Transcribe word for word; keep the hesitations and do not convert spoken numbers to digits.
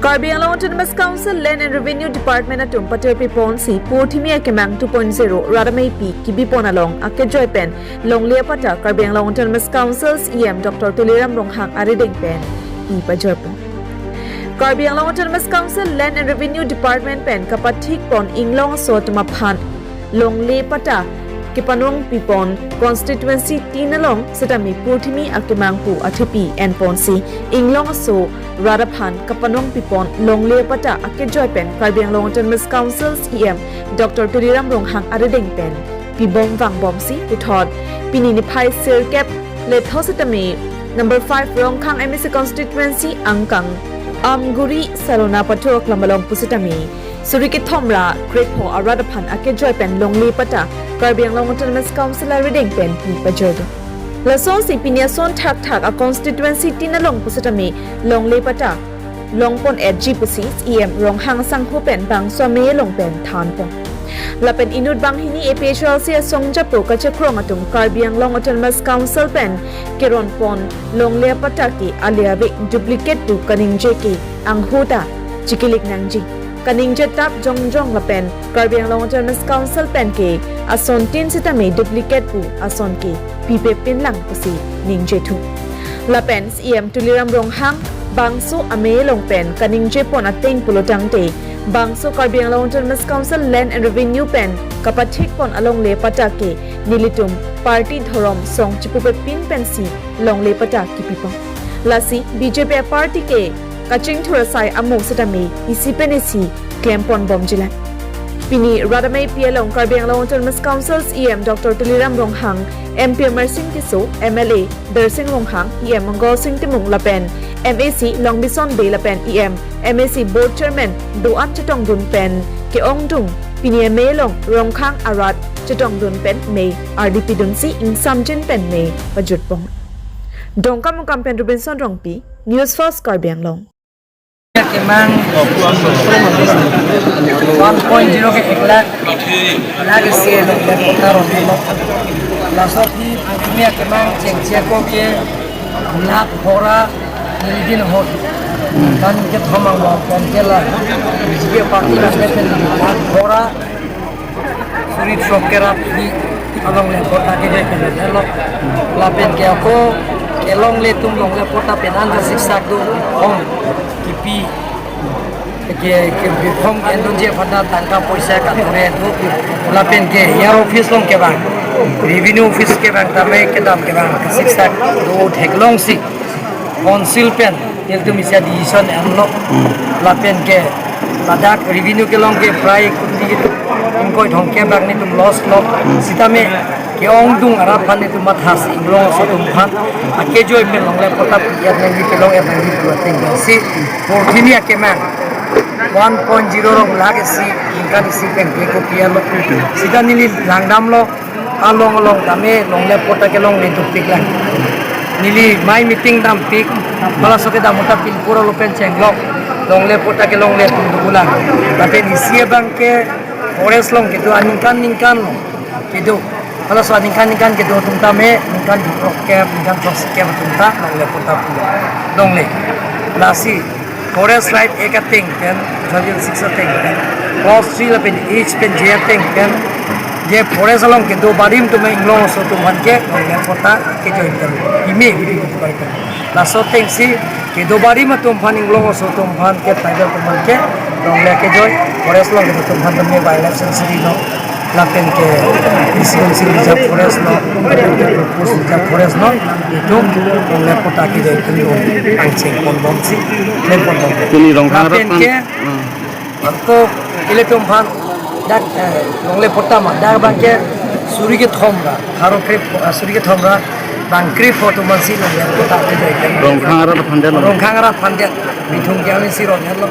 Karbi Anglong Autonomous Council Land and Revenue Department atum paterpi ponsi Purthimi Akemang two point zero rat ameipi kibipon along akejoi pen longle apatta Karbi Anglong Autonomous Council C E M Doctor Tuliram Ronghang arideng pen pi pajorpon. Karbi Anglong Autonomous Council Land and Revenue Department pen kapathik pon Inglong aso atum aphan longle patta kepanong pipon constituency tin along setame Purthimi Akemang pu athepi enponsi Inglong aso rat aphan kapanong pipon longle patta akejoi pen Karbi Anglong Autonomous Council C E M Doctor Tuliram Ronghang arideng pen pibom vangbomsi puthot pini niphai sirkep letho setame number five Rongkhang M A C constituency angkang Amguri Salona pathok lam along pusitame suri kethom ra krepho arat aphan akejoi pen longle patta Karbi Anglong Autonomous Council arideng pen pi pajordo. Lasonsi pini ason thakthak a constituency tin along pusitame longle patta longpon etji pusi C E M Ronghang sangho pen bangso amei along pen thanpon. Lapen inut banghini A P H L C asong japo kachekrong atum Karbi Anglong Autonomous Council pen keronpon longle apatta ke ale ave duplicate pu kaningje ke angho ta chikilik nangji. Kaningje tap jongjong lapen Karbi Anglong Autonomous Council pen ke ason tin setame duplicate pu ason ke pipe pinlang pusi ningje thu. Lapen C E M Tuliram Ronghang bangso amei along pen kaningje pon ateng pulotangte bangso Karbi Anglong Autonomous Council Land and Revenue pen kapathik pon alongle patta ke nelitum party dhorom song chipupe pin pensi longle patta kipipon. Lasi B J P party ke kachingthur asai amo setame isi pen isi klempon bomjilang. Pini rat ameipi along Karbi Anglong Autonomous Council C E M Doctor Tuliram Ronghang, M P Amarsing Tisso, M L A Darsing Ronghang, E M Mongol Sing Timung lapen M A C Longbison Bey lapen E M M A C Board Chairman do-an chetongdun pen ke-ongdung pini amei along Rongkhang arat chetongdun pen mei ardi pidunsi ingsamjin pen mei pajutpon. Dongkamukam pen Robinson Rongpi, News First Karbi Anglong. Kemang one point zero ke ek lakh, lakh isi lo, lakh kota ro lo. Laso aphi kemang chengche ko ke lakh bora nilidin hot. Kan kethom angbong pen ke la B J P party kan ke lakh bora suri throk ke rat hi alongle patta kejoi pen lo. Lapen ke ako kelongle atum longle patta pen anta siksak do hom kipi ke ke bithom endunji aphan ta tangka poisa kature do. Lapen ke E R office along kevang, revenue office kevang tame kedam kevang siksak do theklongsi council pen nelitum isi a-decision enlo. Lapen ke ladak revenue kelong ke prai kuti ingkoi thomkep bak nelitum loss lo. Sitame ke-ongdung arat aphan nelitum mathasi Inglong aso atum aphan akejoi pen longle patta pi-et nangji, kelong-et nangji pu ateng si Purthimi akemang one point zero rong lakh isi, ningkan isi pen ke ko pi-etlo. Sita neli langdamlo, along along tame longle patta kelongle dopik lang. Neli mai meeting dampik, halaso kedam uta pilpur alo pen chenglok longle patta kelongle atum do lang. Lapen isi abang ke forest along kedo aningkan ningkan along kedo. Halaso aningkan ningkan kedo atum tame ningkan throk kep, ningkan throk sikep atum ta longle patta pu longle. Lasi forest right act ateng pen, two thousand six ateng pen, clause three lapen H pen J ateng pen, je forest along kedo barim atum Inglong aso atum aphan ke longle patta kejoi pen ime bidi bidi pai pen. Laso ateng si kedo barim atum aphan, Inglong aso atum aphan ke, tribal atum aphan ke longle kejoi, forest along kedo atum aphan tame wildlife sanctuary lo, lapen ke isi isi reserve forest lo, lapen ke proposed reserve forest lo, itum longle patta kejoi pen lo, angcheng ponbomsi klempon bom. Pini Rongkhang arat lapen aphan, ke hmm. Ako ilitum aphan dak, eh, longle patta ma dak abang ke suri kethom ra, haro krep, eh, suri kethom ra bang krepho atum aphansi longle patta kejoi pen. Rongkhang arat aphan det lo. Rongkhang arat aphan det. Bithung ke ami si rong lo.